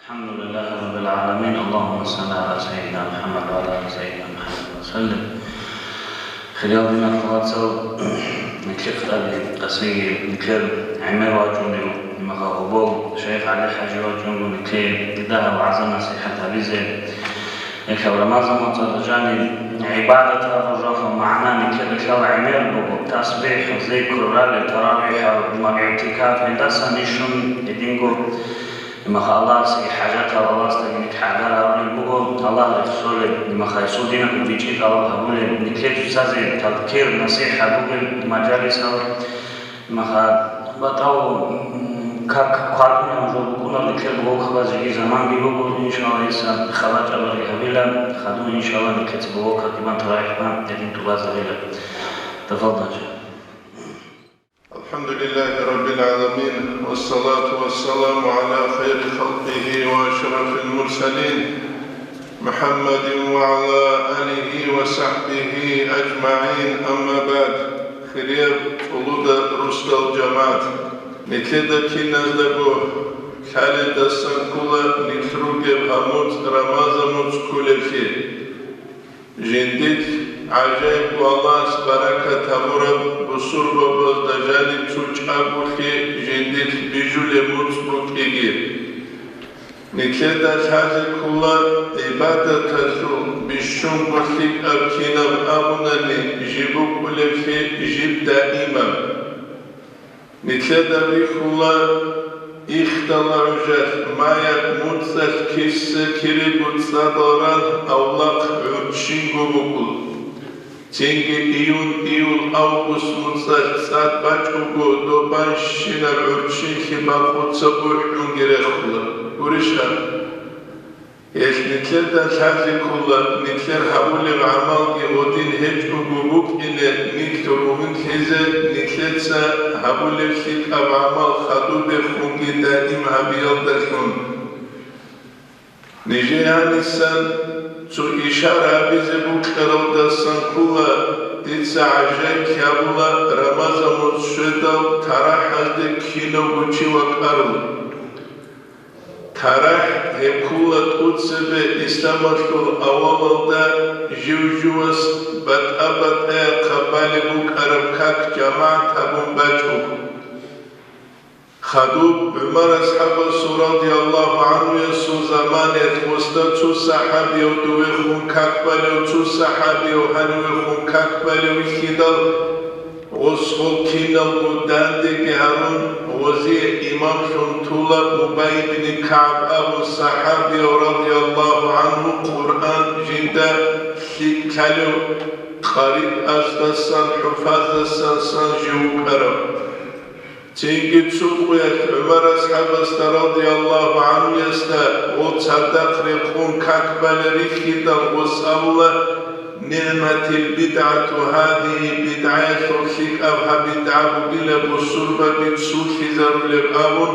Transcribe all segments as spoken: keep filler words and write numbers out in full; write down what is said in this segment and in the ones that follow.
الحمد لله رب العالمين. اللهم صل على سيدنا محمد وعلى آل سيدنا محمد وسلم. Хириял диналъул вацал, нилъер хутӀаби къасиги, нилъер гӀемер вачӀунев, имахал гьобол шайх ГӀали-хӀажи вачӀунго, нилъее дагьаб вагӀза-насихӀат гьабизе, гьеб Рамазан моцӀалда жаниб гӀибадат гьабураб жо магӀна нилъеда лъала гӀемер буго, тасбихӀ, зикр, рали, таравихӀ, ма-, игӀтикаф, гьелдасан ишун гьединго, имаха Аллагьасеги хӀажатал Аллагьасдаги нилъ хӀагар гьарулел буго, Аллагь рехсолеб, имаха гьесул динаб бичӀчӀи тӀалаб гьабулеб, нилъее цоцазе тазкир, насихӀат бугеб мажалисал, Маха, батӀал, м, как кватӀунеб жо букӀунеб нилъер блогабазеги заманги буго, иншаллагь, гьесда хабар чӀвазе гьабила, хадуб, иншаллагь, нилъеца блогаб кибан таравихӀ бан гьедин тӀубазабила. Тафал данча. الحمد لله رب العالمين، والصلاة والسلام على خير خلقه وأشرف المرسلين، محمد وعلى آله وصحبه أجمعين، أما بعد. Хириял росдал жамагӀат, нилъеда киназдаго лъалелдасан ккола нилъ ругеб гьаб моцӀ, Рамазан моцӀ кколеблъи. Жиндилъ гӀажаибго Аллагьас баракат гьабураб бусурбабазда жаниб цо чӀаголъи жиндилъ бижулеб моцӀ букӀиги. Нилъеда лъазе ккола гӀибадаталъул бищунго лъикӀаб кинаб абунани жиб букӀулеблъи жиб даимаб. Нилъеда бихьула ихдала гӀужалъ, маякъ муцӀалъ киса-кирего цӀадал ран авлахъ гӀурччинго букӀула. Цинги июнь, июль, август муцӀалъ цӀад бачӀого добанщинаб гӀурччинлъи бакъуца бухӀунги рехула. Гурищ гьаб? Гьелъ нилъеда лъазе ккола, нилъер гьабулеб гӀамалги гъодин гьечӀого букӀине нилъ ругьунлъизе, нилъеца гьабулеб лъикӀаб гӀамал хадубехунги даим гьабиялдалъун. Нижее гьанисан цо ишара гьабизе бокьаралдасан ккола, дица гӀажаиблъи гьабула, Рамазан моцӀ щведал, тарахӀазде кинавго чи вакӀарун. ТарахӀ гьеб ккола тӀоцебе исламалъул авалалда жив-живас батӀа-батӀаяхъа балеб букӀараб как жамагӀат гьабун бачӀого. Хадуб ГӀумар асхӀабасул радияллагьу гӀанхуясул заманаялъ гъосда цо сахӀабияв довехун как балев, цо сахӀабияв гьанивехун как балев вихьидал, гъос гъол киналго дандеги гьарун, гъозие имамлъун тола Убай ибн КагӀб абун сахӀабияв радияллагьу гӀанху Къуръан жинда лъикӀ ккалев, къарибаздасан, хӀуфаздасан жив вукӀарав. Цинги цо къоялъ ГӀумар асхӀабасда радияллагьу гӀанхуясда гъол цадахъ рекъон как балеб рихьидал гъос абула: «НигӀматил бидгӀату гьадигьи», бидгӀаялъул лъикӀаб гьаб бидгӀа бугила бусурбаби цулъизарулеб абун,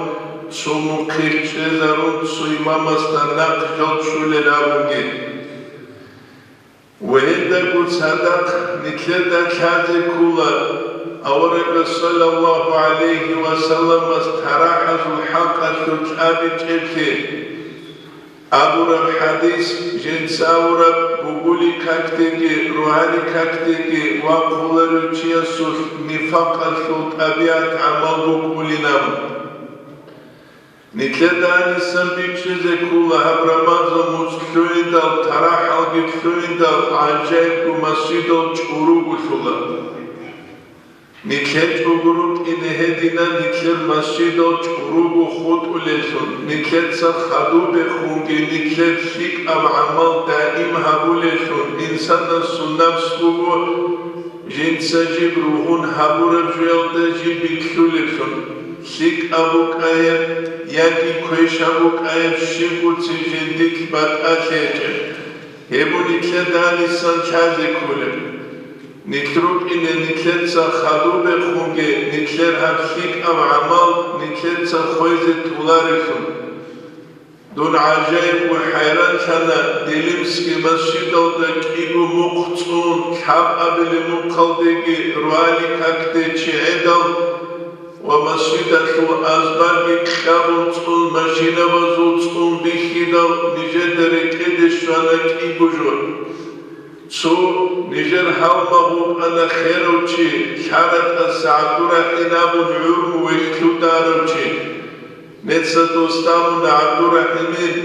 цо мухъилъ чӀезарун, цо имамасда нахъ жал чӀулел абунги. Ва гьелдаго цадахъ нилъеда лъазе ккола, аварагас, саллаллагьу гӀалайгьи ва салламас, тарахӀазул хӀакъалъулъ абичӀеблъи абураб хӀадис, жинца абураб, бугули какдеги, рогьали какдеги вахъуларев чиясулъ нифакъалъул тӀабигӀат гӀамал букӀулин абун. Нилъеда гьанисан бичӀчӀизе ккола гьаб Рамазан моцӀ лъугӀиндал, тарахӀалги лъугӀиндал, гӀажаибго масжидал чӀурулъула. Нилъ гьечӀого рукӀине гьедина нилъер масжидал чӀурулго хутӀулеллъун, нилъеца хадубехунги нилъер лъикӀаб гӀамал даим гьабулеллъун, инсанасул напс буго, жинца жиб ругьун гьабураб жоялда жиб бихьулеблъун, лъикӀаб букӀаеб яги квешаб букӀаеб щибгоцин жиндилъ батӀалъи гьечӀеб. Гьеб нилъеда гьанисан лъазе кколеб. Нилъ рукӀине нилъеца хадубехунги, нилъер гьаб лъикӀаб гӀамал нилъеца хвезе толарелъун. Дун гӀажаибго хӀайранлъана, Делимский масжидалда кӀиго мухъ цӀун, лъабабилеб мухъалдеги рогьали какде чи гӀедал, Ва масжидалъул азбарги кьабун цӀун, машинабазул цӀун бихьидал, нижеда рекӀеде щвана кӀиго жо. Цо, нижер гьалмагъ вукӀана херав чи, лъаратӀаса ГӀабдурахӀин абун гӀурму вехьлъударав чи. Нецаго дос абуна: «ГӀабдурахӀимил,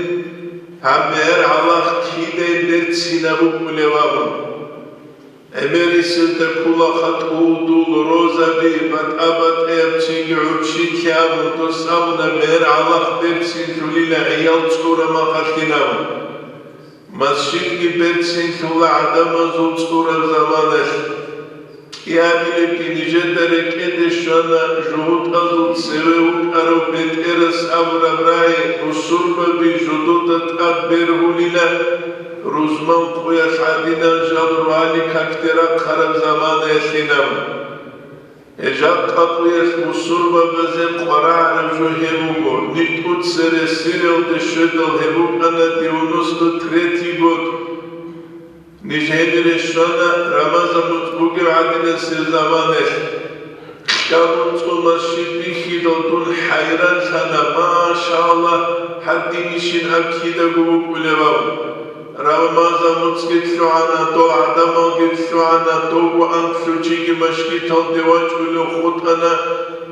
гьаб мегӀер гӀалахъ кидай берцинаб букӀулев?» абун. ГӀемерисезда ккола хатӀудул, розаби, батӀа-батӀияб цинги гӀурччинлъи абун, дос абуна: «МегӀер гӀалахъ берцинлъулила гӀиял цӀура махалъин», абун. Масжидги берцинлъула гӀадамазул цӀураб заманалъ. КӀиабилебги нижеда рекӀеде щвана жугьутӀазул цеве вукӀарав бетӀерас абураб рагӀи: «Бусурбаби, жодода тӀад бергьулила, рузман къуялъ гӀадинал жал рвали какде рахъараб заманаялъин», абун. Гьеб жакъа къуялъ бусурбабазе къварагӀараб жо гьеб буго. Ниж тӀуцере Сириялде щведал гьеб букӀана девяносто третий год. Ниж гьенире щвана Рамазан муцӀ бугеб гӀадинасеб заманалъ. Кьабун цӀун масжид бихьидал дун хӀайранлъана, машаллагь, гьадинищин аб кидаго букӀулеб абун. Рамазан муцӀги лъугӀана, дол гӀадамалги лъугӀана, довго анкьлъучиги мажгиталде вачӀулев хутӀана,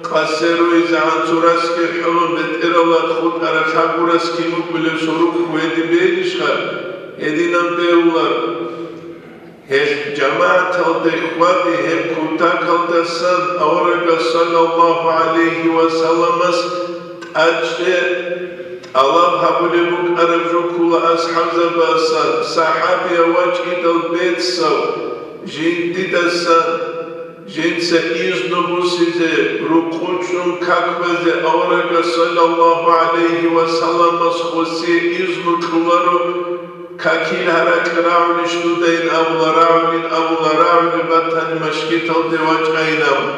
къасе ругьизегӀан цо расги хӀолон бетӀералда хутӀараб лъабгурас кин вукӀулев сорухъ гьедин бегьилищха? Гьединан бегьулар. Гьелъ жамагӀаталде хьвади гьеб кутакалдасан аварагас саллаллагьу гӀалайгьи ва салламас тӀадчӀей тӀалаб гьабулеб букӀараб жо ккола асхӀабзабаздасан, сахӀабияв вачӀидал бецав жиндидасан жинца изну бусизе, рукъу чӀун как базе аварагас саллаллагьу гӀалайгьи ва салламас хосие изну кьоларо, какил гьаракь рагӀулищ дудайин абула, рагӀулин абула, рагӀулеб батани, мажгиталде вачӀайин абун.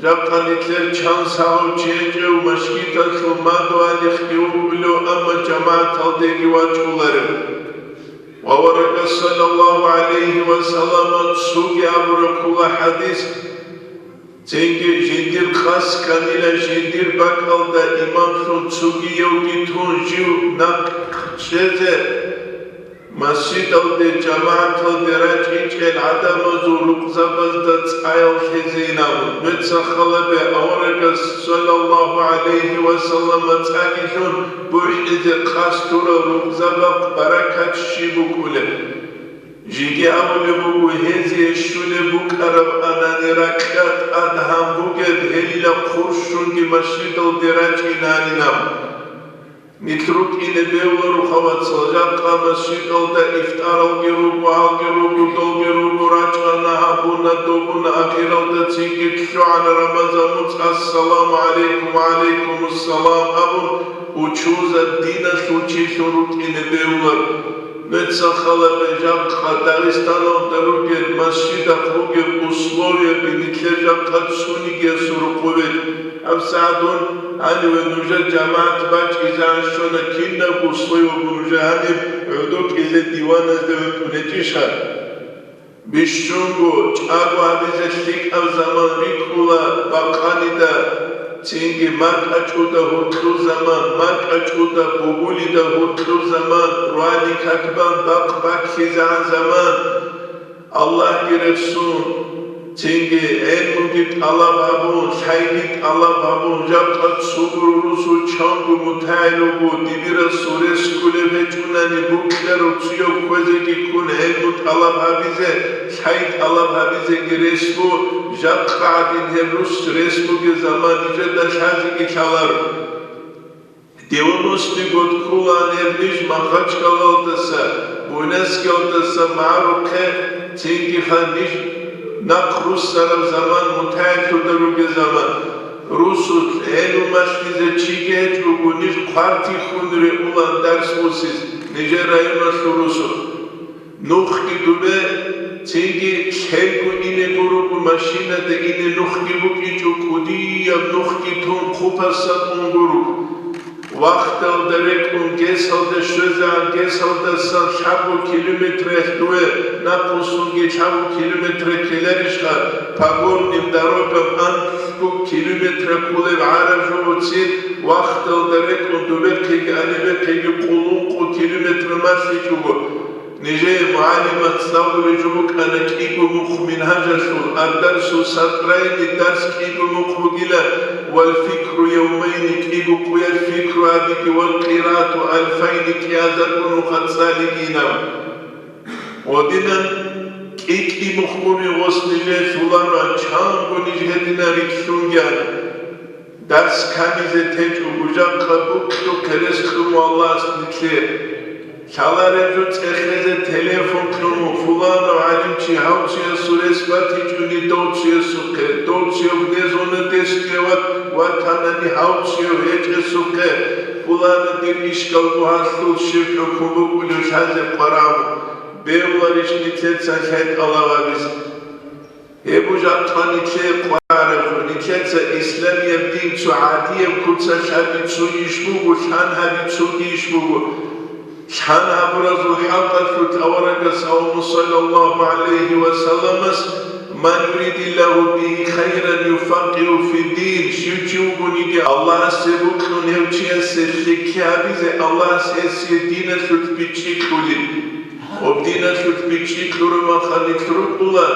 Жакъа нилъер чан сагъав чи гьечӀев, мажгиталъул мадугьалихъги вукӀулев, амма жамагӀаталдеги вачӀуларев. Ва аварагас саллаллагьу гӀалайгьи ва саллама цоги абураб ккола хӀадис, цинги жиндир къасд кканила жиндир бакӀалда имамлъун цогиявги тун жив нахъ чӀезе, масжидалде жамагӀаталде рачӀинчӀел гӀадамазул рукъзабазда цӀаял лъезейин абун. Нуца халабе, аварагас саллаллагьу гӀалайгьи ва саллама цӀагилъун бухӀизе къасд гьурал рукъзабахъ баракат щиб букӀулеб? Жеги абулеб буго, гьезие щулеб букӀараб анани ракьа тӀад гьан бугеб, гьелила хъурщунги масжидалде рачӀинанин абун. Нилъ рукӀине бегьуларо, вацал, жакъа масжидалда ифтаралги руго, гьалги руго, долги руго, рачӀана, гьабуна, добуна, ахиралда цинги лъугӀана Рамазан муцӀ, «Ассаламу гӀалайкум, ва гӀалайкумуссалам», абун, учуза диналъул чилъун рукӀине бегьулар. Нуца халабе, жакъа Дагъистаналда ругел масжидахъ бугеб условияби нилъер жакъа цониги асул рукъове. ГьабсагӀат дун гьаниве нужер жамагӀат бачӀизегӀан щвана, кинаб условияб нужер гьаниб гӀодов кӀизе диваназде гӀунтӀун гьечӀищха? Бищунго чӀаго гьабизе лъикӀаб заман рикӀкӀула бакъанида, цинги маркӀачӀуда гьоркьоб заман, маркӀачӀуда бугулида гьоркьоб заман, рвани какбан бакъ баккизегӀан заман. Аллагьги рехсон, цинги гӀелмуги тӀалаб гьабун, лъайги тӀалаб гьабун, жакъа цо гуро росу чанго мутагӀил руго, дибирасул рес кколеб гьечӀунани, букьарав цояв кквезеги ккун гӀелму тӀалаб гьабизе, лъай тӀалаб гьабизеги рес бу, жакъа гӀадин гьеб рус рес бугеб заман нижеда лъазеги лъаларо. Девяностый год кколаан гьеб ниж Махачкалалдаса, Буйнакскиялдаса магӀарухъе, цинги ха ниж нахъ руссараб заман, мутагӀиллъуда ругеб заман. Русулъ гӀелму малъизе чиги гьечӀого, ниж хъвартихьун регӀулаан дарс босизе, нижер районалъул русулъ. Нухги дубе, цинги лъелго ине гуруго, машинада ине нухги букӀинчӀо, кӀудияб нухги тун хъупасан ун гуруго. Вахталда рекӀун ГЭСалде щвезегӀан, ГЭСалдасан лъабго километраялъ дуе, нахъвуссунги лъабго километра ккеларищха, по горным дорогам анкь километр кколеб гӀараб жо буцин, вахталда рекӀун дубехъеги гьанибехъеги къуллукъ километр малъичӀого. Нижее мугӀалимас цӀалулеб жо букӀана кӀиго мухъ мингьажалъул, ад-дарсу сатрайни, дарс кӀиго мухъ бугила, вал фикру явмайни, кӀиго къуялъ фикру гьабиги, вал къираату алфайни, кӀиазарго нухалъ цӀалиги инаб. Гьединан кӀи-кӀи мухъгуни гъос нижее лъуларо, чанго ниж гьединан рикӀкӀунги ана. Дарс камизе течӀого, жакъа букьухъе рес кьун Аллагьас нилъее. Лъалареб жо цӀехезе телефон кьун, фуланав гӀалимчи гьав чиясул рес батичӀони дов чиясухъе, дов чияв дезуна дес чияв ватанани гьав чияв гьечӀесухъе, фулана дир ишкал бугьалъул щиб хӀукму букӀулев лъазе къварав. Бегьуларищ нилъеца лъай тӀалаб гьабизе? Гьеб жакъа нилъее къвараб жо, нилъеца исламияб дин цо гӀадияб куцалъ гьабицунищ буго, лъан гьабицунгийищ буго? Лъан гьабуразул хӀакъалъулъ аварагас абуна, саллаллагьу гӀалайгьи ва салламас: «Ман юридиллагьу бигьи хайран юфаккигьу фиддин», щив чи вугониги, Аллагьасе бокьун гьев чиясе лъикӀлъи гьабизе, Аллагьас гьесие диналъулъ бичӀчӀи кьули. Гьеб диналъулъ бичӀчӀи кьураб мехалъ рукӀуна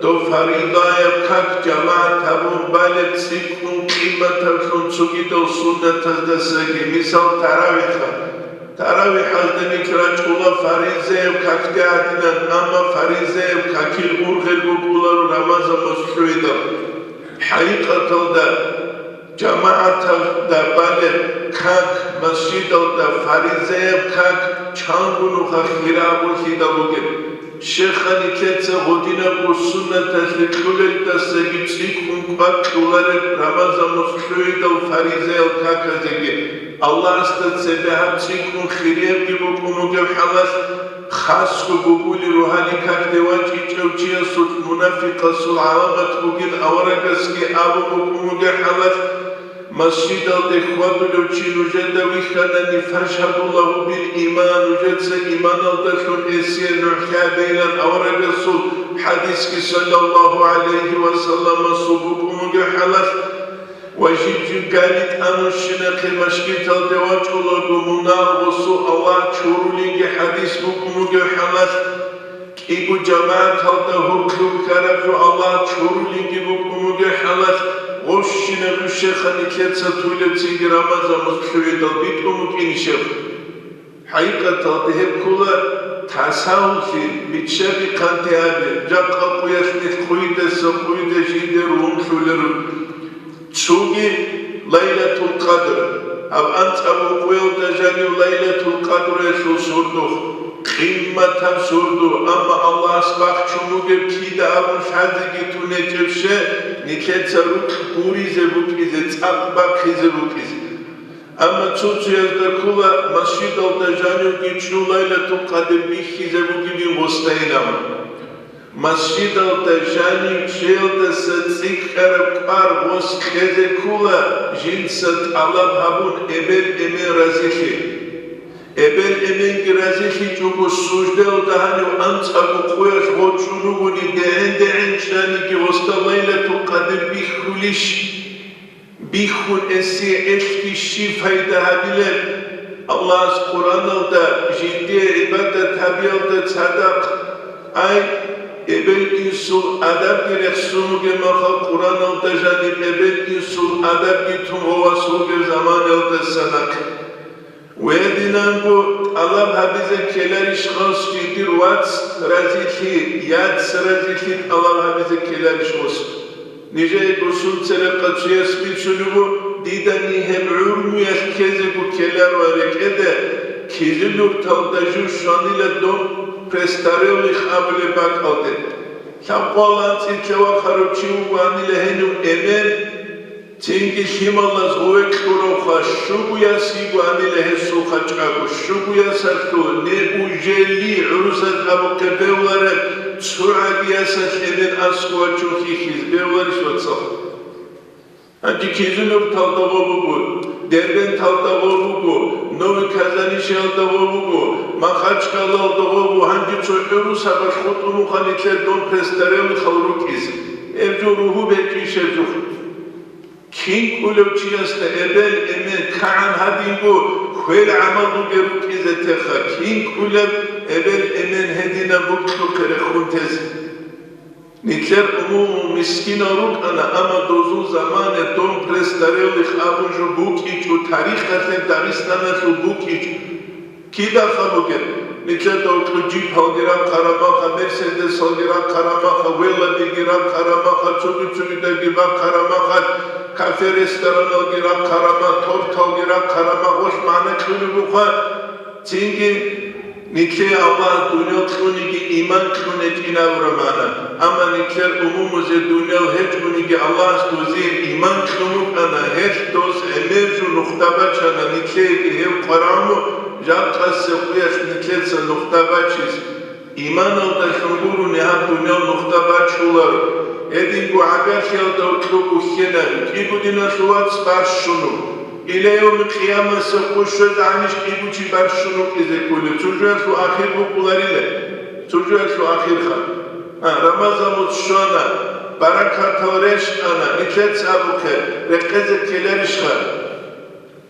дов фаридаяб как жамагӀат гьабун балеб цӀикӀкӀун къиматаблъун цогидал суннатаздасаги, мисал, таравихӀ. ТаравихӀалда нилъ рачӀуна фаризаяб какде гӀадинан, амма фаризаяб какил ургъел букӀунаро Рамазан моцӀ лъугӀидал. ХӀакъикъаталда, жамагӀаталда балеб как масжидалда фаризаяб как чанго нухалъ хирабуллъидал бугеб. Щайха нилъеца гьединабго суннаталъе кьолелдасаги цӀикӀкӀун кӀвар кьолареб Рамазан моцӀ лъугӀидал фаризаял каказеги, Аллагьасда цебе гьаб цӀикӀкӀун хириябги букӀун бугеб хӀалалъ, хасго бугулеб рогьалил какде вачӀичӀев чиясулъ мунафикъасул гӀаламат бугин аварагасги абун букӀун бугеб хӀалалъ, масжидалде хьвадулев чи нужеда вихьанани, фашгьаду лагьу бил иман, нужеца иманалдалъун гьесие нугӀлъи гьабейилан аварагасул хӀадисги, саллаллагьу гӀалайгьи ва салламасул, букӀун бугеб хӀалалъ, ва жиб-жиб гали тӀамущинахъе машгиталде вачӀулаго, мунагь гъосул Аллагь чурулинги хӀадис букӀун бугеб хӀалалъ, кӀиго жамагӀаталда гьоркьоб ккараб жо Аллагь чурулинги букӀун бугеб хӀалалъ, гъощинаб жо щайха нилъеца тулеб цинги Рамазан моцӀ лъугӀидал битӀун букӀинищ гьеб? ХӀакъикъаталда гьеб ккола тасагьуллъи, биччаби-хъанти гьаби, жакъа къуялъ нилъ къуйдаса къуйда жинде рулъулел руго. Цоги Лайлатул Къадр. Гьаб анцӀабго къуялда жанив Лайлатул Къадруялъул сордо, къимматаб сордо, амма Аллагьас бахчун бугеб кида абун лъазеги тун гьечӀеб щай, нилъеца рукь гуризе букӀизе, цӀакъ бахъизе букӀизе. Амма цо-цоязда ккола масжидалда жанивги чӀун Лайлатул Къадр бихьизе бугебин гъосда инаб. Масжидалда жанив чеялдаса цӀикӀкӀараб кӀвар гъос кьезе ккола, жинца тӀалаб гьабун эбел-эмен разилъи. Эбел-эменги разилъичӀого суждаялда гьанив анцӀабго къуялъ гъоркьун ругони, дегӀен-дегӀен чӀаниги гъосда Лайлатул Къадр бихьулищ? Бихьун гьесие элъги щиб пайда гьабилеб? Аллагьас Къуръаналда жиндие гӀибадат гьабиялда цадахъ, ай, эбел-инсул адабги рехсон бугеб мехалъ, Къуръаналда жаниб эбел-инсул адабги тун гъовас вугеб заманаялдаса нахъе. Гьединанго тӀалаб гьабизе ккеларищ гъос жиндир вац разилъи, яц разилъи тӀалаб гьабизе ккеларищ гъос? Нижее гусун церекъа цояс бицунеб буго, дида нигьеб гӀурмуялъ ккезего ккеларо рекӀеде, Кизилюрталда жив щванила дом престарелых абулеб бакӀалде. Лъабкъоялда анцӀила вахарав чи вугоанила гьенив эмен, цинги лъималаз гъове кьуравха, щуго яс йигоанила гьесул хачӀаго, щуго ясалъул неужели гӀурусаз абухъе бевлареб, цо гӀаги ясалъ эмен аскӀов вачун хьихьизе бевларищ, вацал? Гьанже Кизилюрталда гъо буго, Дербенталда гъо буго, Новый Казанишиялда гъо буго, Махачкалалда гъо буго, гьанже цо гӀурусабаз хутӀун вуго нилъер дом престарелыхал рукӀизе. Гьеб жо ругьу бечӀищ гьеб жо? Кин кӀулев чиясда эбел-эмен кагӀан гьадинго хвел гӀамал бугеб букӀизе теха, кин кӀулеб эбел-эмен гьединаб букӀлъухъе рехун тезе. Нилъер умумул мискинал рукӀана, амма дозул замане дом престарелых абун жо букӀичӀо, тарихалъе Дагъистаналъул букӀичӀо. Кидаха бугеб? Нилъеда гьоркьоб джипалги рахъарамаха, мерседесалги рахъарамаха, велодиги рахъарамаха, цоги-цогидаги бахъарамаха, кафе-рестораналги рахъарама, торталги рахъарама, гъолъ магӀна кьолеб буха. Цинги нилъее Аллагьас дуниял кьуниги иман кьун гьечӀин абураб магӀна. Амма нилъер умумузе дуниял гьечӀониги Аллагьас дозие иман кьун букӀана, гьелъ доз гӀемер жо нухда бачана, нилъееги гьев къварагӀун жакъасеб къуялъ нилъеца нухда бачиз. Иманалдалъун гурони гьаб дуниял нухда бачуларо. Гьединго гӀагарлъиялда гьоркьоб бухьенаби, кӀиго диналъул вац барщуну. Ила явмил-къиямасеб къо щвезегӀанищ кӀиго чи барщун вукӀизе кколеб? Цо жоялъул ахир букӀуларила. Цо жоялъул ахирха. А, Рамазан моцӀ щвана, баракатал рещтӀана, нилъеца абухъе, рекъезе ккеларищха?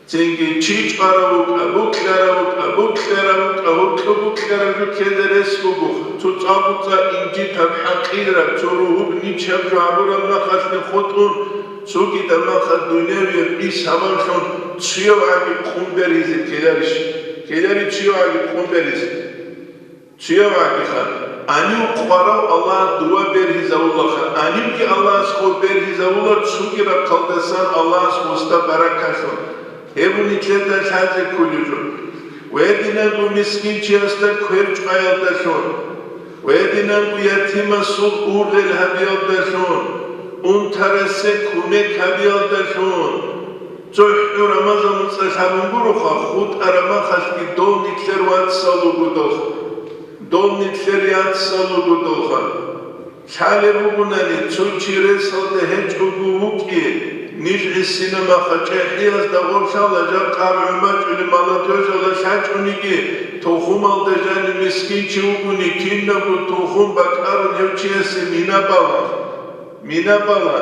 Цинги чи чӀварав вукӀа, букьарав вукӀа, букьарав вукӀа, гьоркьоб букьараб жо ккезе рес бугоха. Цо цӀакъ-цӀакъ инжитаб, хӀакъираб, цо ругьуб ничаб жо гьабураб махалъ хутӀун, цогидаб махалъ дунявияб ис гьабанлъун цуявгӀаги къун бергьизе ккеларищ? Ккелари цуявгӀаги къун бергьизе. ЦуявгӀагиха, гьанив къварав Аллагь дова бергьизавулаха, гьанивги Аллагьас гъов бергьизавула, цоги рахъалдасан Аллагьас гъосда баракалъун. Гьеб нилъеда лъазе кколеб жо. Гьединабго мискинчиясда квер чӀваялдалъун, гьединабго ятимасул ургъел гьабиялдалъун, унтарасе кумек гьабиялдалъун. ЦохӀо Рамазан моцӀалъ гьабун гуроха, хутӀараб махалъги дов нилъер вацал ругодалха, дов нилъер яцал ругодалха. Лъалеб бугонани, цо чи ресалда гьечӀого вукӀи, ниж гӀисинаб маха чӀехӀиязда гъорлъала жакъа гӀумачӀули молодёжала лъачӀониги, тухумалда жанив мискин чи вугони, кинабго тухум бакӀарун гьев чиясе мина бала. Мина бала,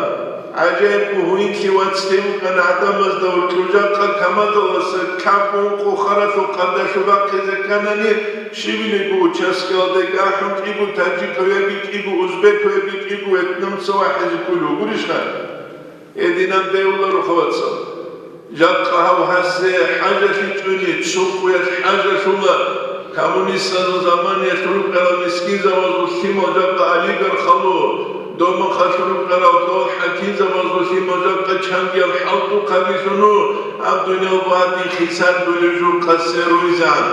гӀажаибго гьуинлъи вацлъи букӀана гӀадамазда гьоркьоб жакъа камазаласа капун къухаралъул къандалъу бахъизе кканани, щибилиго участкаялда гахӀун кӀиго таджикав яги кӀиго узбекав яги кӀиго вьетнамцав вахӀизе кколев вугурищха? Гьединан бегьуларо, хавацал. Жакъа гьав гьасде хӀажалъичӀони, цо къуялъ хӀажалъула, коммунистазул заманиялъ рукӀарал мискинзабазул лъимал жакъа олигархалу, домахалъ рукӀарал дол хӀакимзабазул лъимал жакъа чангиял хӀалтӀухъабилъуну, гьаб дуниял багьадин хисар долев жо къасе руйзан.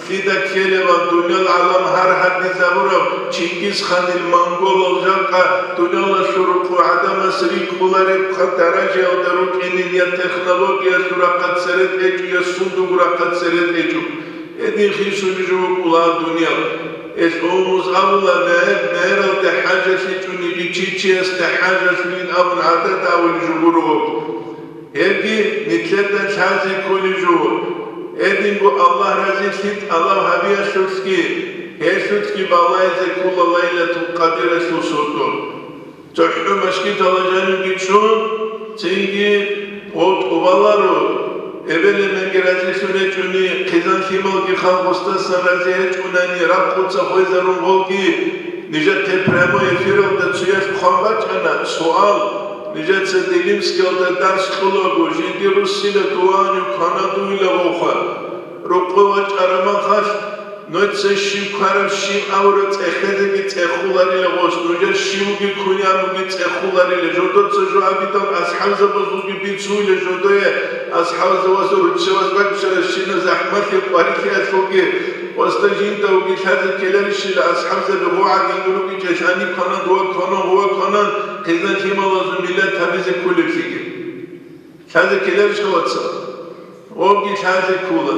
Лъида ккелеб дуниял гӀалам гьар гьадизабураб Чингисханил монголал жакъа дуниялалъул рукъу гӀадамас рикӀкӀулареб хъа даражаялда рукӀинин я технологиялъул рахъа церед гьечӀо, я сундуго рахъа церед гьечӀо. Гьедин хисулеб жо букӀула гьаб дуниял. Гьелъ умумуз абула, мегӀер-мегӀералде хӀажалъичӀониги чи чиясде хӀажалъулин абун гӀадат гьавулеб жо гуро. Гьебги нилъеда лъазе кколеб жо. Гьединго Аллагь разилъи тӀалаб гьабиялъулъги, гьелъулъги балайзе ккола Лайлатул Къадиралъул сордо. ЦохӀо мажгиталда жанивги чӀун, цинги гъов тӀубаларо, эбел-эменги разилъун гьечӀони, хъизан-лъималги халкъ гъосдасан рази гьечӀунани, ракъуца хвезарун гъовги. Нижехъе прямой эфиралда цоялъ хъван бачӀана суал, нижеца Делимскиялда дарс кьолаго, жиндир руссила дуванив кванадуйла гъовха. Рукъу вачӀараб махалъ, нуца щив квараб щив абураб цӀехезеги цӀехуларила гъос, нужер щивги кунянуги цӀехуларила, жодоца жо абидал асхӀабзабазулги бицуйла жодое, асхӀабзабазул руччабаз баччаращинаб захӀмалъи къварилъиялъулги. Гъосда жинда вугилъазе ккеларищила асхӀабзаби гъо гӀадин ругичӀелъани кванан, дова кванан, гъова кванан, хъизан-лъималазул миллат гьабизе кколеблъиги. Лъазе ккеларищха, вацал? Гъоги лъазе ккола.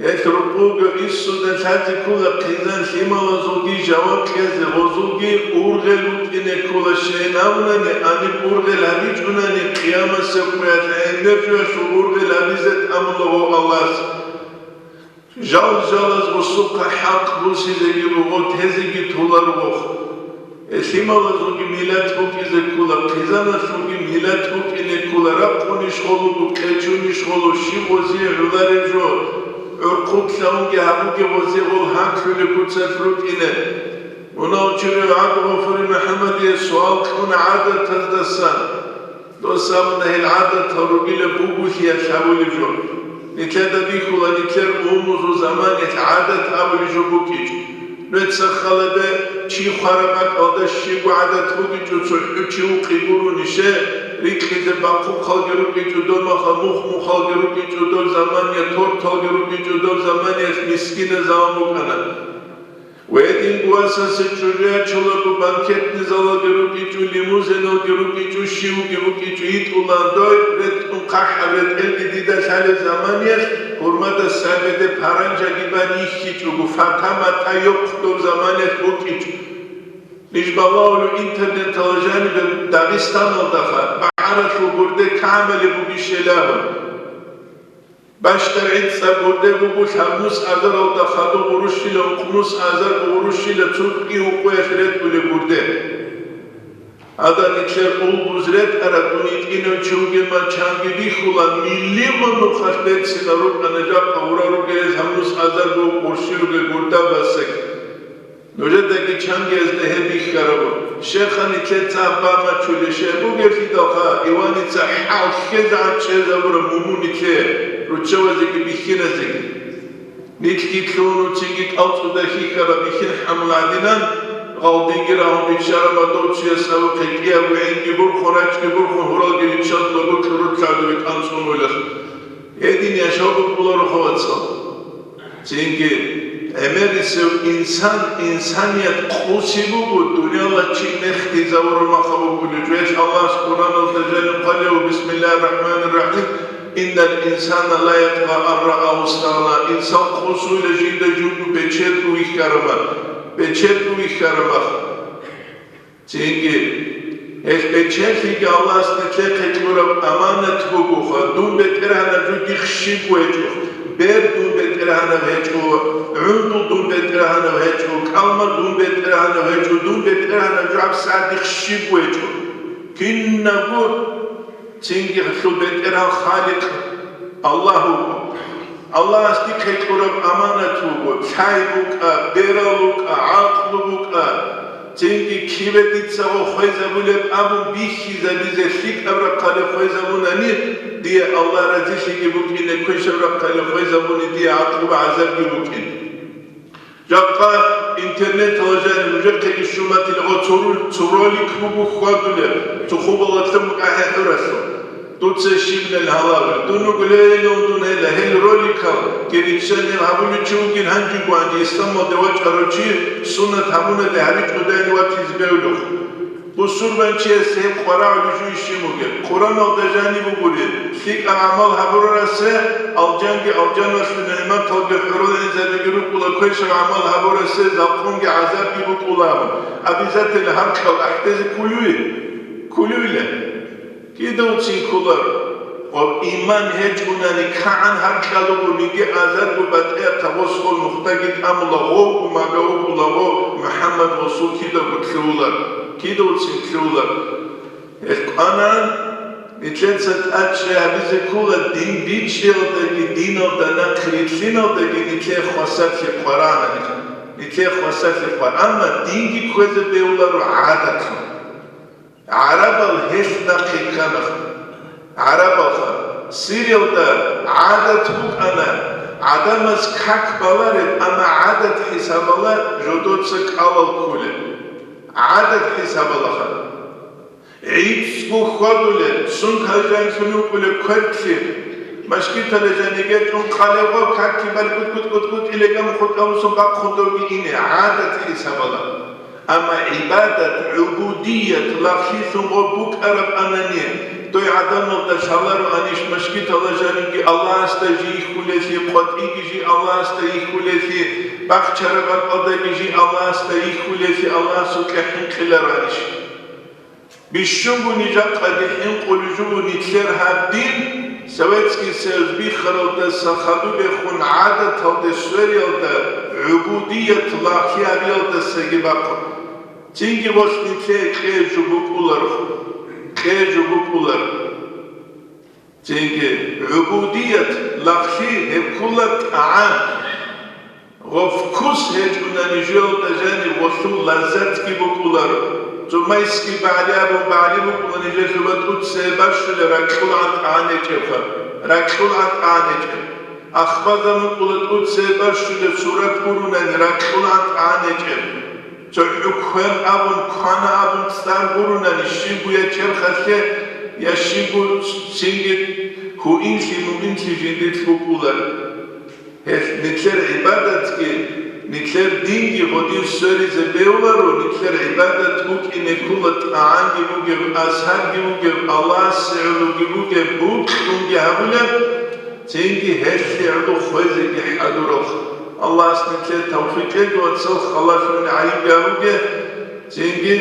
Гьелъ рукъуго иссуда лъазе ккола, хъизан-лъималазулги жаваб кьезе, гъозулги ургъел вукӀине ккола, щайин абунани, гьаниб ургъел гьабичӀунани, къиямасеб къуялъ гӀемер жоялъул ургъел гьабизе тӀамула гъов Аллагьас. Жал-жалаз гъусухъа хӀакъ бусизеги буго, тезеги толар вохъ. Лъималазулги миллат букӀизе ккола, хъизаналъулги гьилат букӀине ккола, ракъунищ гъолу, къечунищ гъолу, щиб гъозие гӀолареб жо, гӀурхъуклъаунги гьабуге гъозие гъол гьанкьулеб куцалъ рукӀине. Мунагьал чурив ГӀабдулгъафури МухӀаммадие суал кьуна гӀадатаздасан. Дос абуна гьел гӀадатал ругилеб бугулъиялъ гьабулеб жо. Нилъеда бихьула, нилъер умумузул заманиялъ гӀадат абулеб жо букӀинчӀо. Нуца халабе чи хвараб бакӀалда щибго гӀадат бугинчӀо, цохӀо чи вукъи гуронише, рикьизе бахъухъалги рукӀинчӀо доб, маха мухъ-мухъалги рукӀинчӀо доб замания, торталги рукӀинчӀо доб заманиялъ мискиназавун букӀана. Ва гьединго васасе чӀужу ячулаго, банкетный залалги рукӀинчӀо, лимузиналги рукӀинчӀо, щивги букӀинчӀо, йитӀулан дой, ретӀун хъахӀаб ретӀелги дида лъалеб заманиялъ, гьурмада сабиде паранжаги бан йихьичӀого, фата-мата йохъ доб заманиялъ букӀинчӀо. Ниж балагьулев интернеталда жанибе Дагъистаналдаха багӀаралъул гурде камали бугищелаго. БащтагӀи цӀа гурде буго лъабнус азаралда хадуб гъурущила, ункънус азарго гъурущила цо кӀи-укъуялъ ретӀулеб гурде. Гьадин нилъер улбуз ретӀараб дун йитӀинав чи вугеб ман чанги бихьула, миллион нухалъ берцинал рукӀана жакъа гъурал ругел лъабнус азарго гъурщи ругел гурда басек. Нужедаги чангиязда гьеб бихьарабу, щайха нилъеца гьаб бамачулеб, щай бугеблъидалха, Иваница хӀалхьезегӀан чӀезабураб муму нилъее, руччабазеги бихьиназеги. Нилъги лъугьун цинги кӀалцӀуда хьихьараб бихьин хӀамул гӀадинан, гъалдиги рагьун биччараб мадуцияс абухъе кӀиябго гӀинги бурхун, рачӀги бурхун, гьуралги риччалъулаго кьурулъ гӀодове кӀанцӀун вилелъ. Гьедин яшав букӀуларо, хавацал. Цинги, гӀемерисев инсан, инсаният къуси буго, дунияла чи мехтизавурмаха вукӀулев. Жвелъ Аллагьас Къуръаналда жаниб хъалев: «Бисмиллагьир рахӀманир рахӀим. Иннал инсана ла ятгъа ан раагьу стагъна». Инсан къусула жинда жуго бечедго вихьараб, бечедго вихьараб. Цинги, гьелъ бечелъиги Аллагьас нилъехъе кьураб аманат бугоха, дун БетӀергьанаб жо дихъ щибго гьечӀо, бер дун БетӀергьанаб гьечӀо, гӀундул дун БетӀергьанаб гьечӀо, кӀалмар дун БетӀергьанаб гьечӀо, дун БетӀергьанаб жо гьаб сагӀат дихъ щибго гьечӀо. Кинабго Цинги гьелъул БетӀергьан Халикъ Аллагь вуго. Аллагьас дихъе кьураб аманат вуго, лъай букӀа, берал букӀа, гӀакълу букӀа. Цинги киве дица гъо хвезабулеб абун бихьизабизе лъикӀаб рахъалде хвезабунани, дие Аллагь разилъиги букӀине квешаб рахъалде хвезабуни дие гӀакълу гӀазабги букӀин. Жакъа интернеталда жаниб нужехъеги щун батила, о, цо ру-, цо ролик буго хьвадулеб, цо хубалалъе букӀа хӀехӀуралъур. Дуца щибнал гьалаб, дун вугулейилан дун гьела, гьел роликал, гериччанил гьабулев чи вугин гьанжего гьанже исламалде вачӀарав чи, суннат гьабунаде гьабичӀодайни ватизе бегьулев. Бусурбанчияс гьеб къварагӀулеб жо ищин бугеб? Къуръаналда жаниб бугури, лъикӀаб гӀамал гьабурарасе алжанги алжаналъул нигӀматалги хӀурулгӀинзабиги рукӀула, квешаб гӀамал гьабурасе залкъунги гӀазабги букӀула абун. Обязательно гьаркьал ахӀдезе кколеве? Кколевила? Кидавцин кколар. Ва иман гьечӀунани кагӀан гьаркьал буго, ниги азарго батӀиятаб гъосул нухдаги тӀамула, гъовго мага вукӀула, гъов МухӀаммад расул кидаго лъугьула, кидавцин лъугьула. Гьелъ кӀванан, нилъеца тӀадчӀей гьабизе ккола дин бичӀчӀиялдаги, диналда нахърилълъиналдаги нилъее хвасарлъи къварагӀанани, нилъее хвасарлъи къвар-, амма динги кквезе бегьуларо гӀадатлъун. ГӀарабал гьелъ нахъе ккана. ГӀарабалха, Сириялда гӀадат букӀана, гӀадамаз как балареб, амма гӀадат хӀисабала жодоца кӀалал кколеб. ГӀадат хӀисабалаха. ГӀицӀго хьвадулеб, сункал жанлъун вукӀулеб квердлъи, машгитала жаниге тӀун къалеб ва какги балкӀут-кӀут-кӀут-кӀут илегам хутӀа мусул бахъун довги ине, гӀадат хӀисабала. Амма гӀибадат, гӀубудият, лагълъилъун гъо букӀараб анани, дой гӀадамалда лъаларо анищ машгитала жаниги Аллагьасда жий хьулелъи, къватӀиги жий Аллагьасда йихьулелъи, бахчараб бакӀалдаги жий Аллагьасда йихьулелъи, Аллагьасукьа хӀинкъиларо анищ. Бищунго нижакъаги хӀинкъулеб жуго нилъер гьаб дин, Советский Союз биххаралдаса хадубехун гӀадаталде свериялда гӀубудият лагълъи гьабиялдасаги бахъун. Цинги гъос нилъее кьей жо букӀуларохъ. кье жо букӀулар. Цинги гӀубудият лагълъи гьеб ккола тӀагӀам. Гъов ккус гьечӀунани жоялда жаниб гъолъул лаззатги букӀуларо. Цо майски багӀли абун багӀли букӀула нижелъула тӀуцае бащулеб ракьулгӀан тӀагӀан гьечӀебха, ракьулгӀан тӀагӀан гьечӀеб. Ахбазан букӀула тӀуцае бащулеб сурат гурунани ракьулгӀан тӀагӀан гьечӀеб. Цо хӀукму абун, квана абун цӀар гурунани щиб буя черхалъе, я щиб бу-, цинги гьуинлъи-муинлъи жиндилъ букӀулар. Гьелъ нилъер гӀибадатги, нилъер динги гъодин сверизе бегьуларо, нилъер гӀибадат букӀине ккола тӀагӀанги бугеб, азкарги бугеб, Аллагьасе гӀологи бугеб, бокьунги гьабулеб, цинги гьелъие гӀоло хвезеги хӀадуралха. Аллагьас нилъее тавфикъ кьеги, вацал, халалъун гӀайиб гьабуге, цинги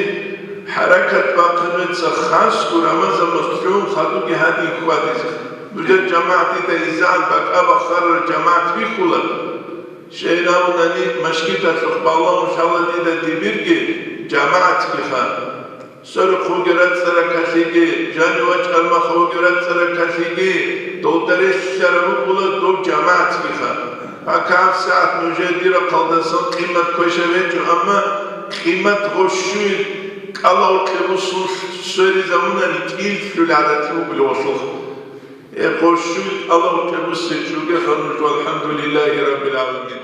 хӀаракат бахъинеца хасго Рамазан моцӀ лъугӀун хадуги гьадин хьвадизе. Нужер жамагӀат дида изегӀан бакӀа бахарараб жамагӀат бихьула. Щайин абунани, мажгиталъухъ балагьун лъала дида дибирги жамагӀатгиха. Сорухъ вугев рацӀцӀа ракалъиги, жанив вачӀараб мехалъ вугев рацӀцӀа ракалъиги, дов дарелъараб букӀула дов жамагӀатгиха. Пакагьаб сагӀат нужее дир рахъалдасан къимат квешаб гьечӀо, амма къимат гъощуй кӀалав кьебусун сверизавунани кӀиллъулеб гӀадат бугеб гъолъухъ. Э, гъощуй кӀалав кьебусичӀогеха нуж, валхӀамдулиллагьи раббил гӀаламин.